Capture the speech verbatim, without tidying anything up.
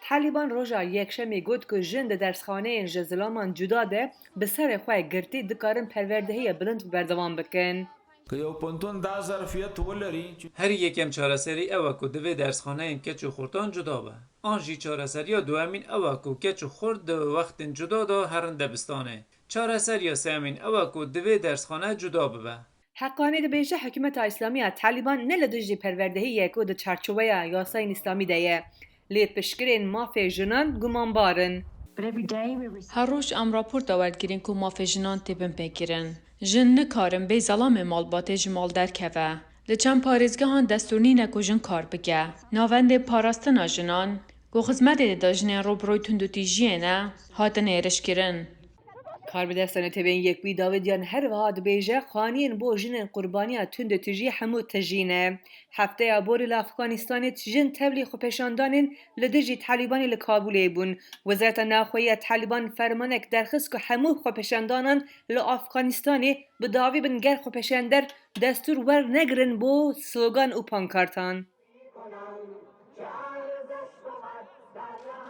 Talîban roja Yekşemê got ku jin di dersxaneyên ji zilaman cuda de bi serê xwe girtî dikarin perwerdehiya bilind berdewam bikin. Ki yew pontûn da zerfiyet welerî. Herî yekem çareserî ew e ku divê dersxaneyên keç û xurtan cuda be. An jî çareseriya duwemîn ew e ku keç û xurt di wextên cuda de herin debistanê. Çareseriya sêyemîn ew e ku divê dersxane cuda bibe. Heqanî dibêje, hikûmeta Îslamî ya Talîban ne li dijî perwerdehî ye ku di çarçoveya yasayên Îslamî de ye, lê piştgirên mafê jinan gumanbar in. Her roj em raporta werdigirîn ku mafê jinan tê binpêkirin. Jin nikarin bê zelamê malbatê ji mal derkeve. Li çend parêzgehan destûr nîne ku jin kar bike. Navendên parastina jinan, ku xizmetê dida jinên rû bi rûy tundûtîjiyê ne, hatin êrişkirin. Karbidesta Netewên Yekbûyî Dawid Yan her wiha dibêje, xaniyên bo jinên qurbaniya tundûtîjiyê hemû tijî ne. Hefteya borî li Afganistanê jin tevlî xwepêşandanên li dijî Talîbanê li Kabûlê bûn. Wezareta Navxweyî ya Talîban fermanek derxist ku hemû xwepêşandanan li Afganistanê bi dawî bin ger xwepêşander destûr wernegirin bo slogan û pankartan.